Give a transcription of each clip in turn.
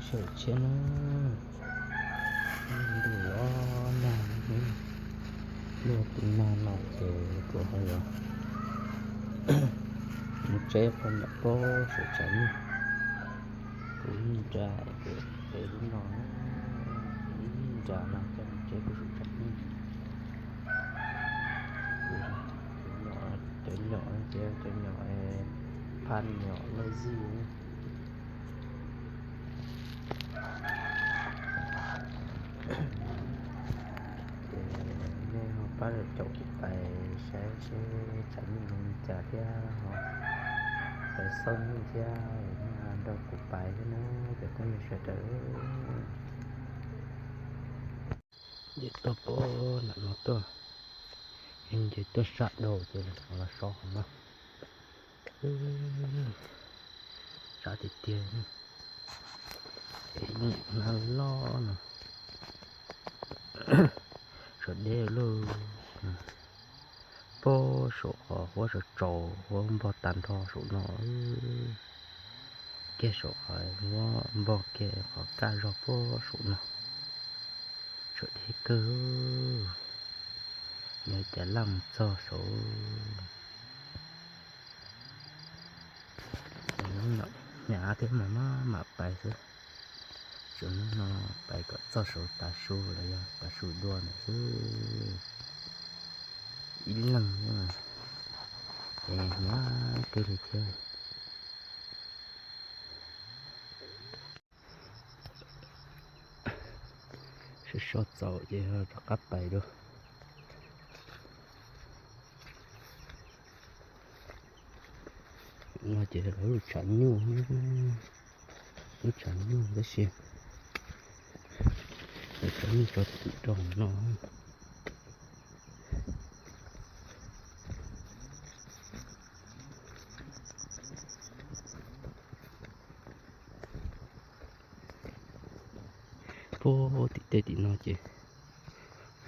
Sửa chén á. Đủ lo nè. Đưa tụi nè nọ để của hơi rồi. Một chế phần đã có sửa chén. Cũng ra để, để lúc nào nó cũng ra là cho một chế của sửa chén. Chế nhỏ, chế, chế nhỏ, phan nhỏ, lơ gì. Ê, ແມ່ເຮົາປາດເຈົ້າໄປໃຊ້ ໃຊ້ ໃຊ້ມີລົມຈາກເທື່ອເຮົາໄປເຊົານີ້ເທື່ອ ມາດອກກູໄປເນາະ ແຕ່ກໍມີຊ່ວຍເດີ. ເຈັດຕົວໂປນະເນາະຕົວ ເຫັນເຈັດຕົວສະໂດເຈັດລະຊອກເນາະ. ເອີ ສາທິດເດ ເອີ ນີ້ນາລ້ອນະ ສະເດໂລ ໂປໂສ ຫົວສະໂຈ ຫົວບໍ່ຕັນທໍ່ໂສເນາະ ເອີ ແກ່ໂສ ຫົວບໍ່ແກ່ ຂໍກ້າຈອໂປໂສເນາະ. ສະເດເກີ ເນຍຈະລຳຊໍໂສ ເນາະ ຫຍ້າເຕັມມາ ມາ ມາໄປຊະ ຈົນເນາະ ໄປກໍຊໍໂສຕາຊູ ລະຍາຕາຊູດວນຊະ ອີ່ຫຼັງເນາະ ເອີ ຫຍ້າເກີເລີຍເທື່ອ. ຊອດເຈົ້າເຈົ້າ ເຮົາຈະກັບໄປດູ ວ່າຈະຮູ້ສັນຢູ່ ຮູ້ສັນຢູ່ໄດ້ຊິ ແຕ່ກໍມີຈອດຕິດດອງເນາະ. ໂອ້ ຕິເຕຕິນອເຈ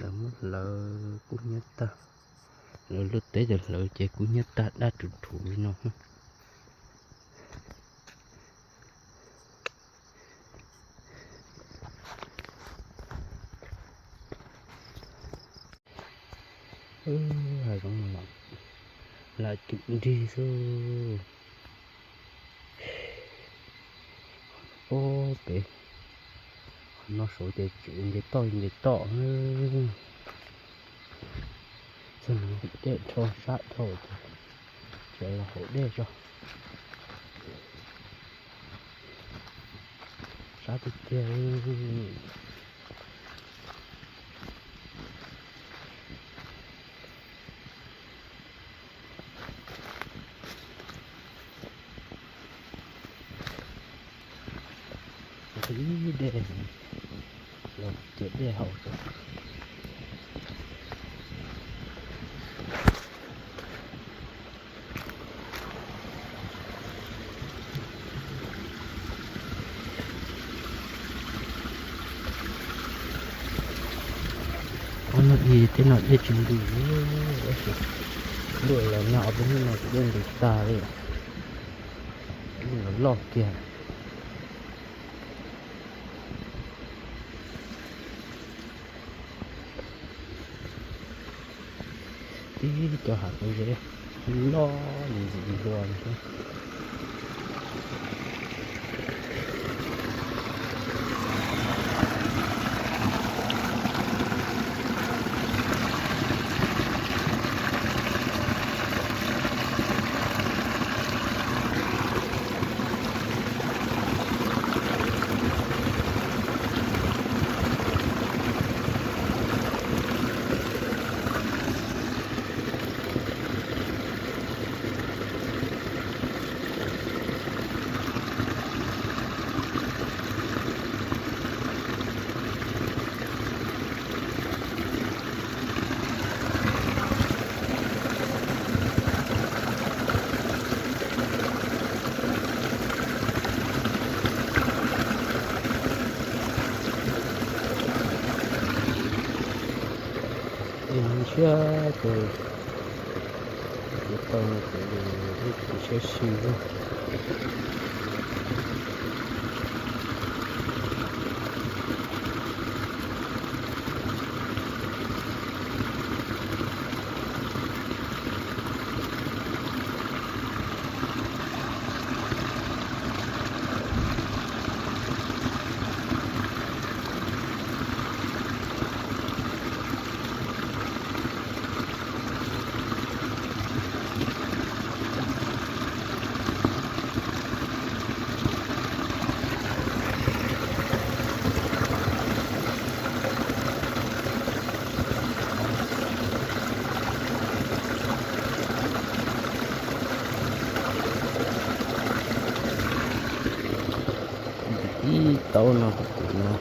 ລະມຸດລະກຸຍະຕາ ລະລຸດເຕຈະລະເຈ ກຸຍະຕາດາຕຸທູນອ. ເອີ ຫາຍລົງມາລະ ລະຈຸດດີຊູ ໂອ້ ເປ ນອໂສເຈ ເຈໂຕ ເຈໂຕ ເອີ ສະໜາເຈໂທ ສະໂທ ເຈລະໂຫເດໂຊ ສາທຸເຈ. ດີເດ ເຮົາເຈັບເດເຮົາ. ເອົາໜ້ອຍເດ ໜ້ອຍເດຈຶ່ງດີເດ້. ໂອ້ຍ ໂດຍລະນະ ເອົາໄປນີ້ມາເປັນເລື່ອງດີຕາເລີຍ ນີ້ລອກເກຍ. ຕິເຈົ້າຫັກເລີຍ ຫຼໍ່ ຫຼໍ່. ເອີ ເຊື່ອເກີ ເຮັດຕ້ອງເກີ ເຮັດເຊື່ອຊື່. Ih, tau no, no.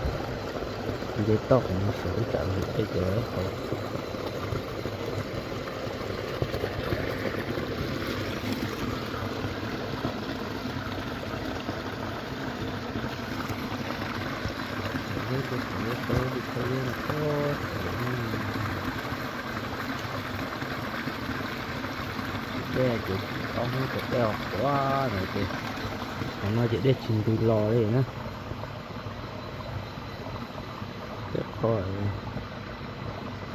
Dê to no, sô đi chả mì, ê, chả mì. Dê to, dê to, dê to, dê to. Dê, dê, tau hông, dê, dê, quá, này, dê. Nó nói dê, dê, chim đu lo đây nè. Khỏi,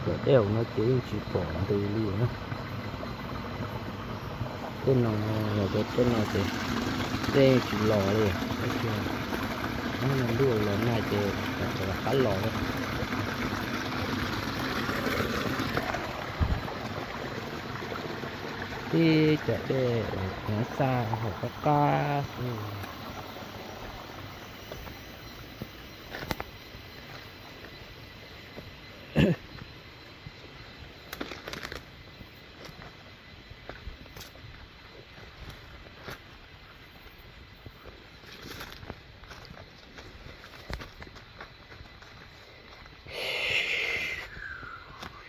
khỏi eo nó chỉ chỉ bỏ từ đi nữa. Cái nó, cái, cái nó thì, cái chỉ lò đi. Nó là đua lò này thì là khá lò đấy. Thì chả để nó xa khỏi các ca.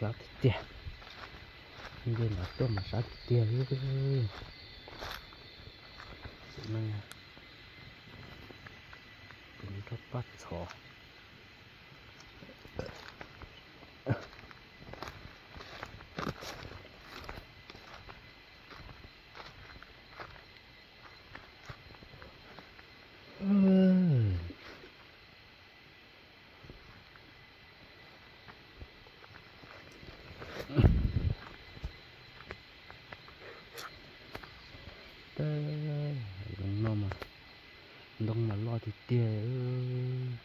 Sat tiệt. Đi mà tôi mà sat tiệt. Sự năng. Cũng rất bắt sọ. Tơ, đông nó mà, đông mà lo thì tiệt ơi.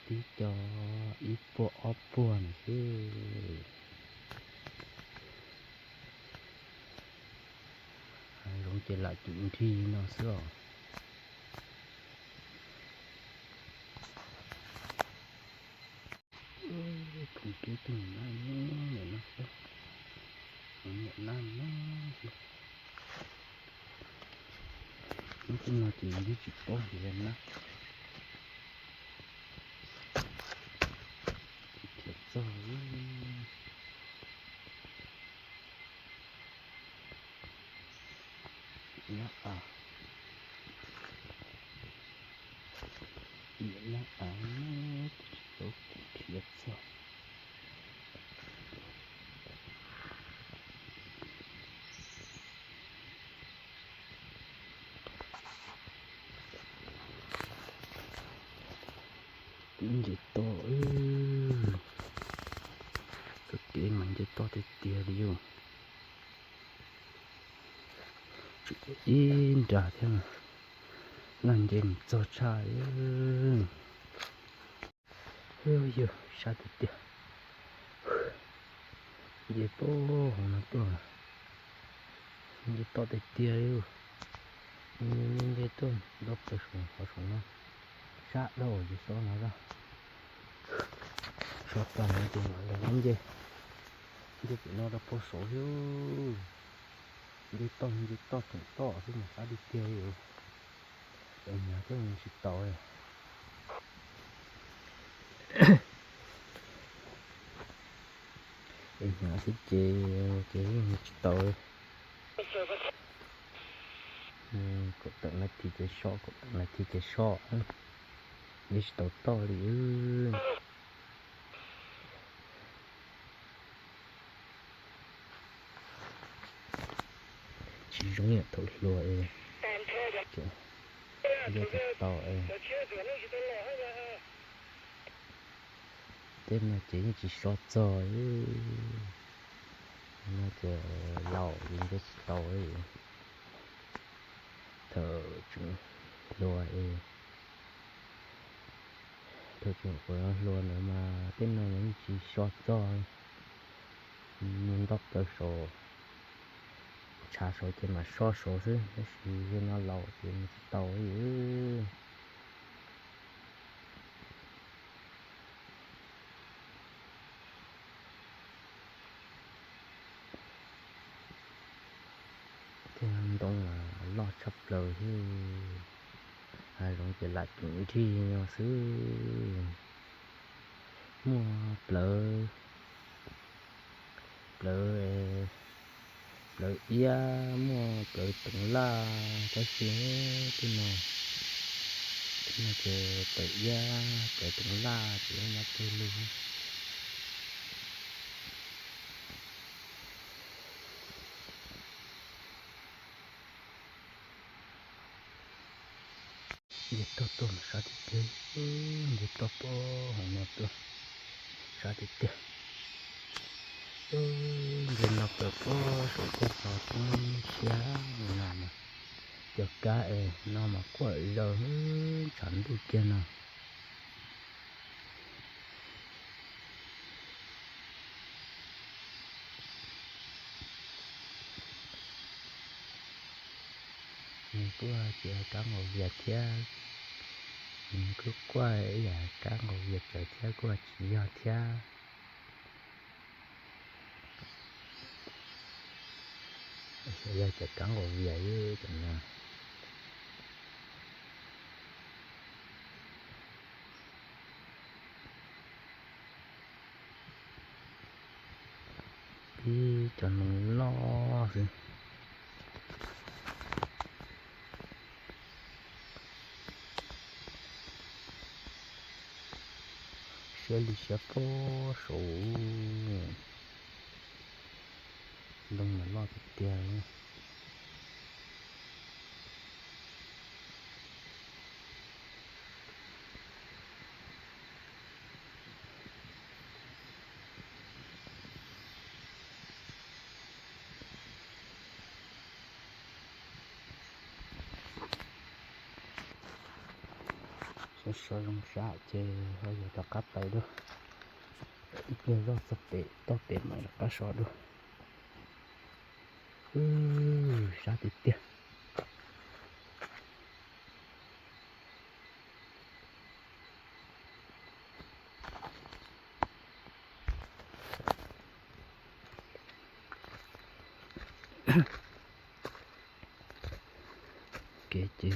Tí cho ít bùa óp bùa này chứ. Hai rống chế lại chủ thi nó xưa. Ơ, cũng kia từng nai nữa, nó xưa. Nó nhẹ nai nó xưa. Nó cũng là chỉ như chỉ có gì em nè. Thiệt rồi. Nó à. Nó à, nó thiệt rồi. Dê to, ơ. Kơ kê măng dê to tê tiê đi ơ. Chú in ra thế mà. Năn dê măng cho cha ơ. Ơ, yơ, sa tê tiê. Dê pô, hông nă pô. Dê to tê tiê ơ. Dê, dê, dê to, dôk tê sông, hông sông nă. Sa đô, dê so nă ra. So toàn nă dê nă, đe năn dê. Dê pô nă ra pô so ơ. Dê to, dê to, to, to, sông nă sa tê tiê ơ. Ê, nhớ chứ mình chỉ tàu này. Ê, nhớ chứ chế, chế mình chỉ tàu này. Ừ, có tận là thì chế short, có tận là thì chế short. Đi chỉ tàu to đi. Chỉ giống như thổi lùa ê. Kìa. Giờ thật to ê. Tết nó chỉ, chỉ so so ê. Nó kìa lẩu thì nó chỉ to ê. Thở chúng lùa ê. Thở chúng của nó lùa nữa mà Tết nó chỉ so so ê. Mông dốc tơ sổ. Cha sổ thì mà so sổ chứ. Nó chỉ nó lẩu thì nó chỉ tàu ê. Thế đông mà lo chập lờ chứ. Ai, rong ke lach chung i thi nyo sư. Mua pleu. Pleu, pleu ia, mua pleu teng la, ka si tu no. Tu no ke pleu ia, pleu teng la, ke ma tu lu. Ye to to ma sa ti te, ye to po ho no to sa ti te. Ye no to po so ko to to sia na ma. Yo ka e no ma ko lo chan du ke no. Mình cứ chia cán ngồi việc thiá, mình cứ qua ý là cán ngồi việc rồi thiá, qua chỉ do thiá. Sẽ do chả cán ngồi việc với chả nhà. Ih, chan lo si. Sia li sia po so. Lông ma lo ti tia. Sa sa rong sa che, ha ya ta kap tai do. Ih, ya lo sa pe, to pe mai la ka so do. Ih, sa ti tia. Ke che,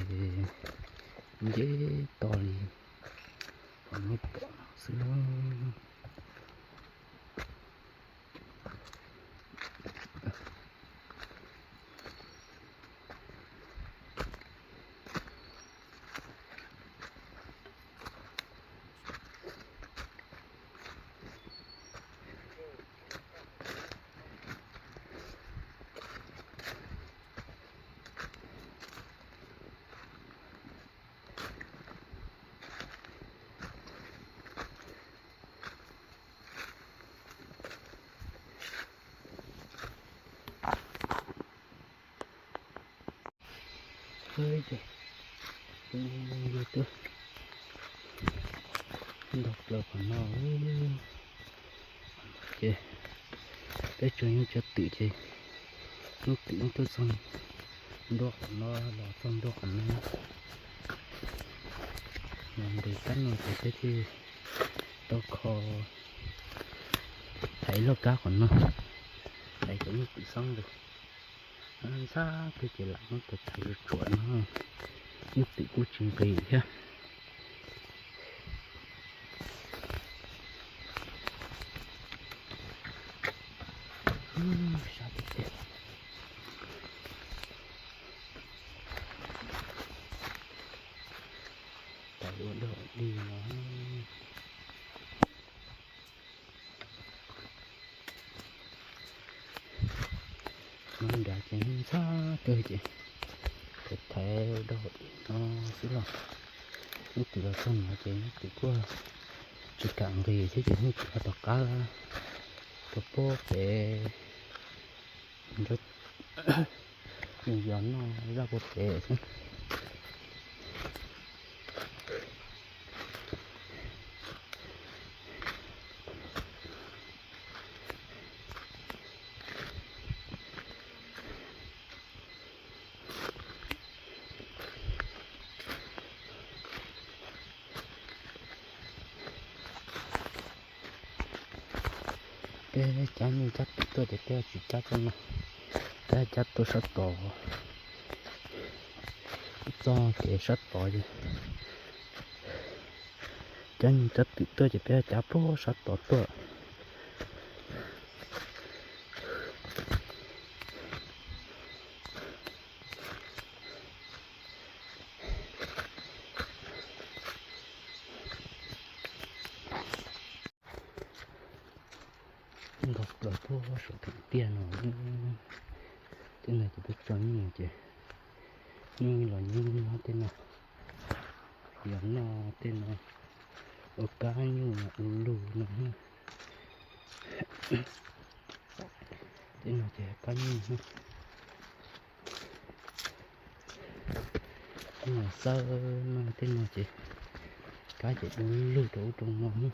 ye to li. Ani to si. Hơi, ui, ui, ui, ui, ui. Độc lập ở nào, ui. Che. Te cho ñu cho tự che. Ñu tự ñu tôi xong. Độc nó, độc xong độc nó. Mình để cắt nó, để cái thì độc kho. Thấy lo cá của nó. Thấy cái ñu tự xong rồi. Sa ke ke la no te tai ru chua no. Ni ti ku ching ke ya. Sa ke ke. Tai ru do di no. Nó đã chỉ sa cơ chứ. Cái thái độ nó xí lo. Nó chỉ là không nói chứ, nó chỉ có chỉ cạn gì chứ chứ, nó chỉ có tao cá. Tao bố bé. Rất nhiều giờ nó ra bố bé chứ. Te chá ñu chá tu te te chu chá tu no. Te chá tu sa to. Tso ke sat to je. Jan tat ti to je pe ja po sat to to. Gok lo po so ti tia no. Ti na ti pe cho ni je. Ni lo ni no ti na. Yo no ti na. O ka ni na u lu na. Ti na je ka ni na. Ti na sa na ti na je. Ka je u lu to to no.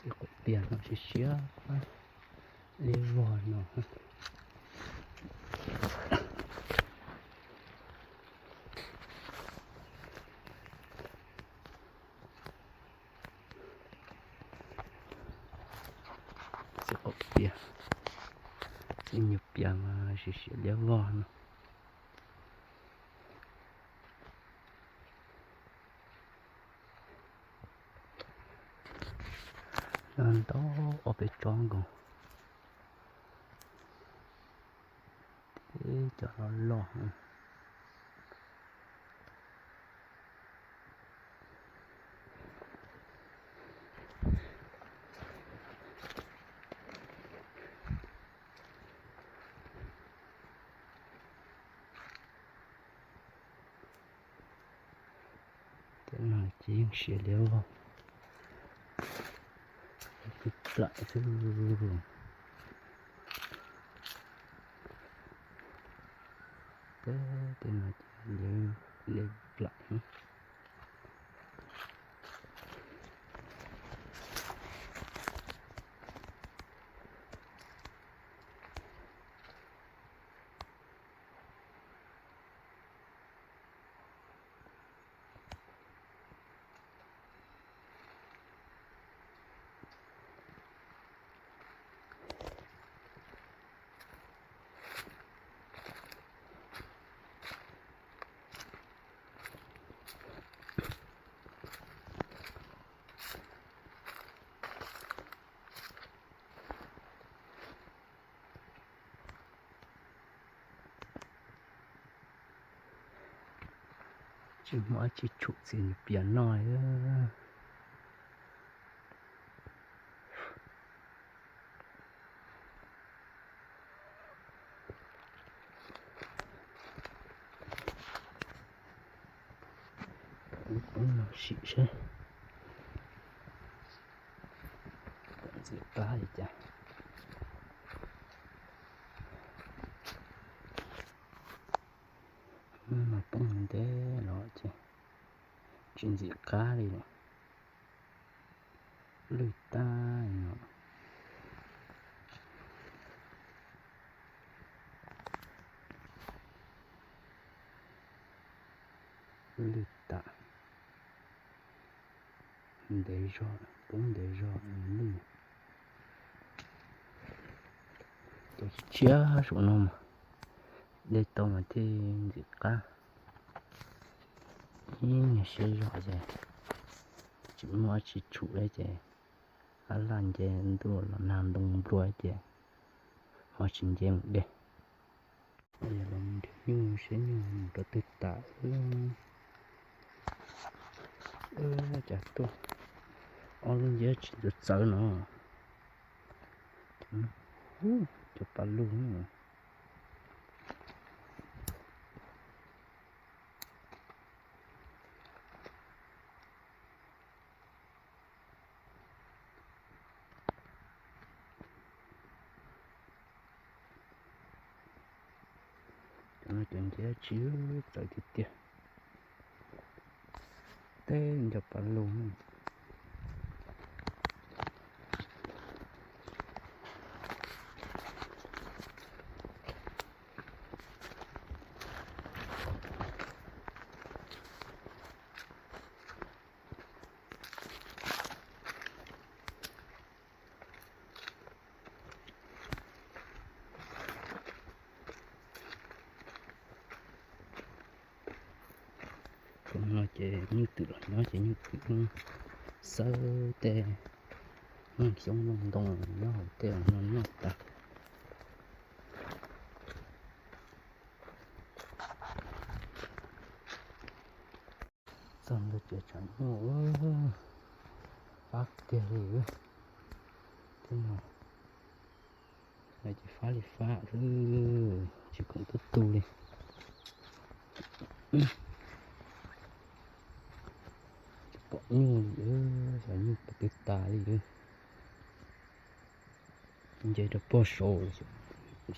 Ti ko pia no si sia. Le vo no. Se o pia. Se ñu pia ma si sia le vo no. Nan to o pe chong go. Te cho nó lò. Te na jing sia leo. Plak tu. Te, te na jing leo plak. Chi ma chi chu sin pia noi. Ui, ui, no, shi, shi. Zi ka ita. Ma pung de lo che. Chin zi ka li lo. ລຸຍຕາຍເນາະ ລຸຍຕາຍ ເດເຈາະ ປຸ້ງເດເຈາະ ລຸຍ ໂຕເຊຍສຸນມ ເດໂຕມາເທຈິກາ ອີເຊເຈາະເຈ ຈິມາຊິຊຸເຈ ອາລານເຈ ໂຕລະນານດົງບວຍເຈ ມາຊິເຈເດ ອາຍາລອງດິຢູເຊຍຢູໂຕຕຶດຕາ ເອີ ເອີ ຈາກໂຕ ອອລງເຈຈິໂຕເຊີເນາະ ໂອ້ ເຈົ້າປາລຸງ. ຈັ່ງໃດຈັ່ງຈະຊິໃສ່ຕິດເຕຍ ເຕັ້ນຈະປັນລົງ. ເຮົາຈະຍູ້ຕື່ນເນາະ ຈະຍູ້ຕື່ນເຊີແຕ່ ມັນຊົງລົງດົງເນາະ ແຕ່ມັນນອກຕາ ຊັ້ນລະເຈຍຈາຍໂຍ ເອີ ປັກເຕຍເລີຍ ເອີ ເຕັມເນາະ ໄດ້ຈະຟ້າລີຟ້າ ເອີ ຊິຂອງຕຸຕູເລີຍ ເກາະໂຍ ເອີ ສາຍໂຍປະຕິດຕາເລີຍ ເອີ. ເຈດະໂປໂຊ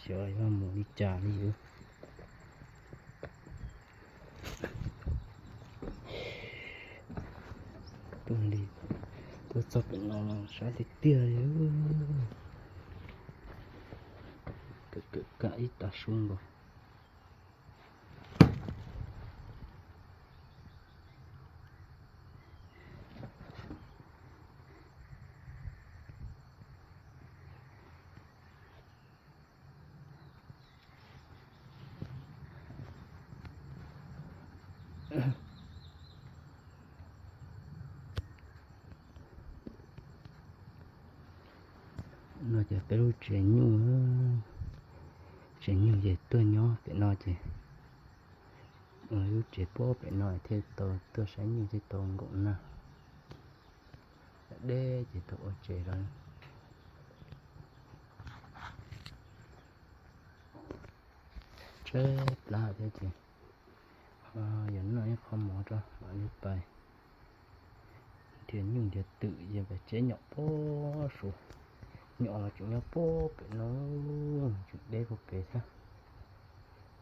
ເຊຍວ່າໝູລິຈາລີ ຕຸນລີ ຕົວຈອບເປັນນ້ອງຊາຕິເຕຍລີ ກະກະກະອີຕາຊຸງບໍ. ເນາະ ຈະເປັນລູກເຈຍໂຍ ເຈຍໂຍເຈຕົວຍໍເປັນເນາະ ເຈຍ ເອີ ລູກເຈຍໂປເປັນເນາະ ເທໂຕ ຕົວຊາຍໂຍເທໂຕກົງນະ ເດ ເຈໂຕໂອເຈລະ ເຈປາເດ ເຈ ອາ ຢ່າງນ້ອຍຂໍໝໍຈະມານີ້ໄປ ເທຍຫຍຸ້ງເທຍຕື້ ຢ່າໄປເຈຫຍໍ້ໂປ້ສູ ຫຍໍ້ລະຈຶ່ງເນາະ ໂປ້ເປເນາະ ຈຶ່ງເດໂປ້ເປຊະ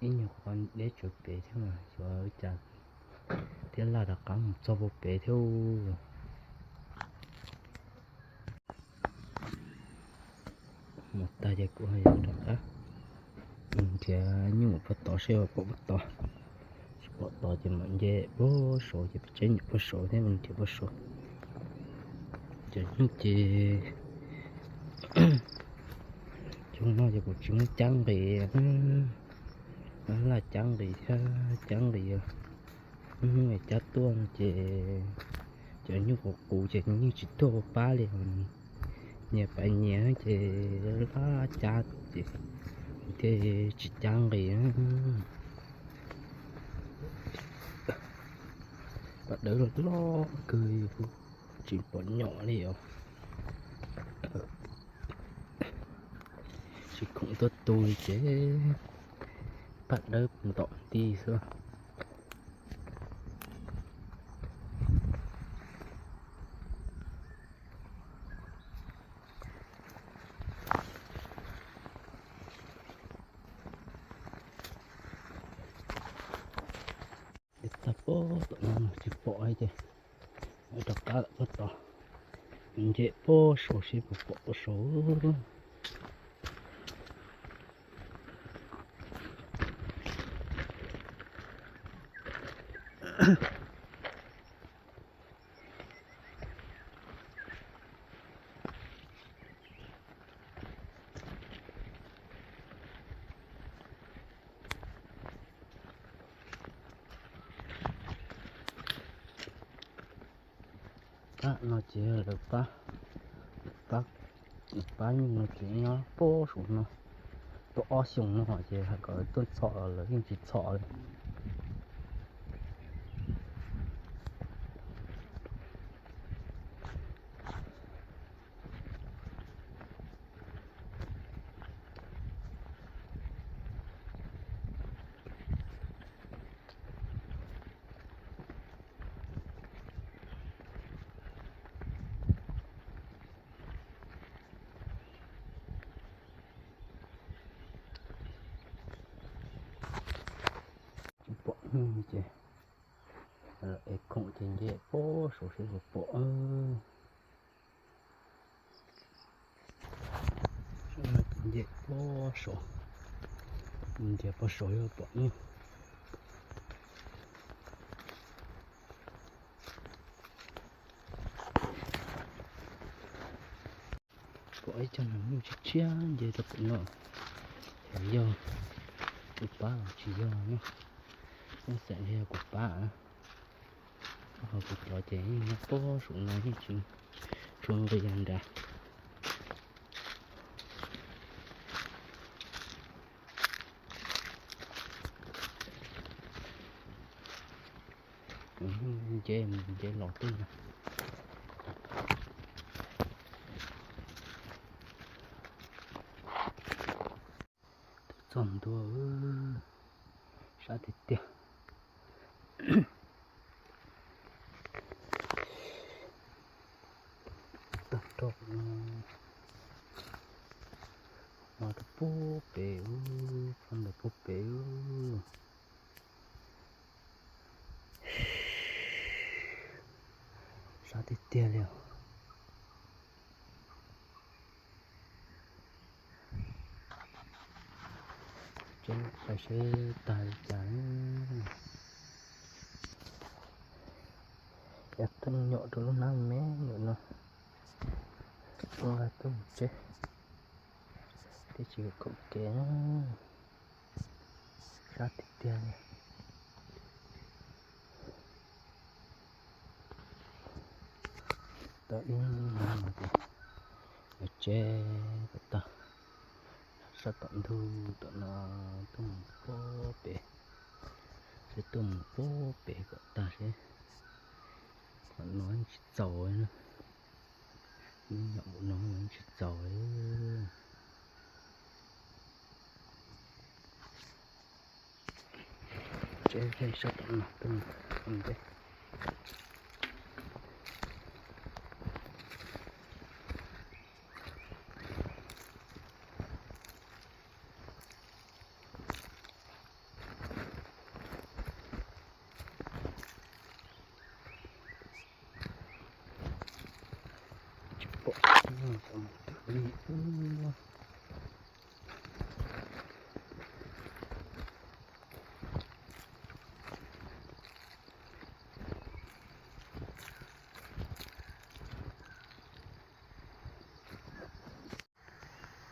ອີຫຍັງຄວນເດຈົນເປຊະ ສວຍຈາກ ເທລາດະກັງ ຊອບໂປ້ເປເທວ. ໝົດຕາຢາກກວນຢາກດັກອະ ເທຍຫຍຸ້ງປະຕໍເຊວະປະຕໍ ປະຕໍຈະມາແຍ່ບໍ່ໂຊ ຈະໄປເຈຫຍໍ້ບໍ່ໂຊແທ້ ມັນຈະບໍ່ໂຊ ຈະຫຍຸ້ງເຈ ຈົງມາຈະບໍ່ຈິງຈັງເດ ອາ ລາຈັງເດ ຈັງເດ ອືມ ຈັດຕົວເຈ ຈະຫຍຸ້ງກັບກູ ຈະຫຍຸ້ງຊິໂຕປາເລີຍ ແຍ່ໄປແຍ່ເຈ ລາຈັດເຈ ເທຊິຈັງເລີຍ ປະເດີລອກເຄີຍ ຊິປະຫຍໍ້ເລີຍ ຊິຄົງໂຕໂຕເຈ ປະເດີຕອກຕີຊະ. ເຮັດຕາໂປໂຕນັ້ນຊິປົອຍເຈ ເອົາຕະກາໂປໂຕ Nje po so si po po so. ປະເນາະ ເຈ ແລ້ວປະ ປະ ປະຢູ່ເນາະ ເຈເນາະ ໂປ້ສູງເນາະ ໂຕອໍສູງເນາະ ເຈ ແລ້ວກໍຕົ້ນເຊາະ ແລ້ວຍັງຊິເຊາະເລີຍ. ປະ ເອີ ເຈ ເອ ເອຄົງເຈ ເຈ ໂປ ໂຊ ເຊ ໂຊ ໂປ ເອີ. ເອີ ເຈ ໂປ ໂຊ ເຈ ໂປ ໂຊ ໂຊ ໂປ ເອີ. ກໍໄອ້ຈັນນັ້ນມັນຊິຊຽງເດຕະເປັນເນາະ ຢໍ່ ອຸປາຊິຢໍ່ເນາະ ມັນແສນເຮກວ່າປານະ ເຮົາກໍພໍໃຈເນາະ ໂຕສູງໜ້ອຍຈິງ ຊົງໄປຍັງດາ. ອືມ ເຈ ເຈ ລອງຕື່ມນະ ສອງຕົວ ເອີ ຊາຕິດເຕຍ ຕັດດອກ ມາຕະປູເປ ອູ້ ຟັນຕະປູເປ ອູ້. ຊາຕິດເຕຍແລ້ວ ເຈັບໄປເຊຕາຍຈັງ ຢາກຕັ້ງເຍາະໂດນນ້ຳແມ່ເນາະ ໂອ້ຍ ຕຸ້ມເຈັບ ຕິດຊີວິດຂອງແກ ຊາຕິດເຕຍ ຕອນນີ້ມາເຈ ກະຕາ ສະຕອນດູ ຕອນນາ ຕຸ້ມໂປເປ ສະຕຸ້ມໂປເປ ກະຕາເຊ ໜອນຊິເຊົາເລີຍນະ ມີຫຍັງບໍ່ນອນຊິເຊົາເລີຍ. ເຈ ເຈ ສະຕອນນາ ເປັນ ເປັນເດ.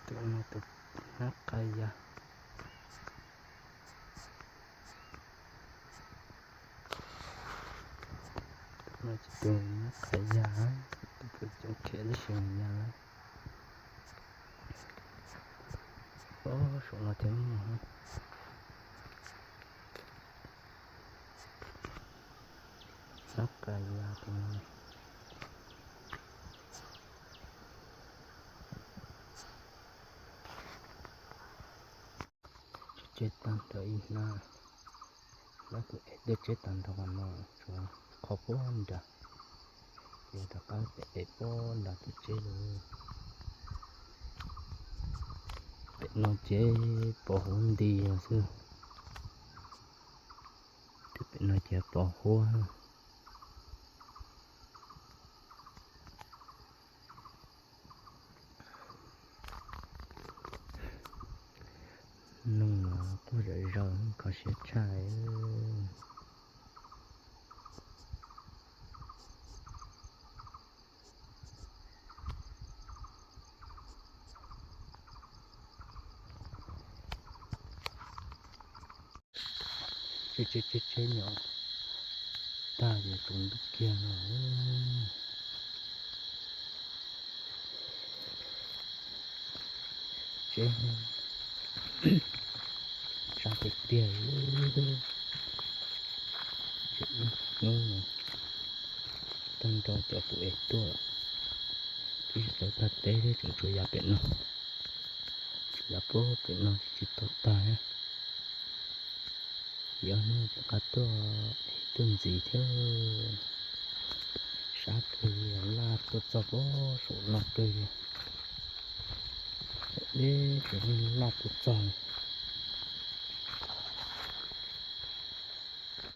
ໂຕນັ້ນໂຕນັກກາຍະ ໂຕນັ້ນໂຕນັກກາຍະ ໂຕເປັນຈົງເຂດເຊຍາ ໂອ້ ສອງລະເທື່ອ ສັກກາຍະ ເຈຕັນຕະອິນນາ ລະກະເອເດເຈຕັນຕະວັນນອກ ຂໍພອນດາ ເຈຕະກັນເອປອນດາເຈເລີ ເປັນນອນເຈປອນດີນະຊື່. ຈະເປັນໜ້າຈະຕໍ່ຫົວ. Rau khói siết chai. Chết chết chết chết, nhỏ ta về tùng đúc kia rồi. Chết. Sao cái tiền. Chết. Nó. Tăng cho chợ phụ ế tua. Chứ sao ta té đấy, chúng tôi ya bệnh nó. Ya bố bệnh nó chỉ tao ta á. Yo, nó cá tua, tua gì chứ. Sát kì la tua cho bố số nó kì. Để chúng la tua cho.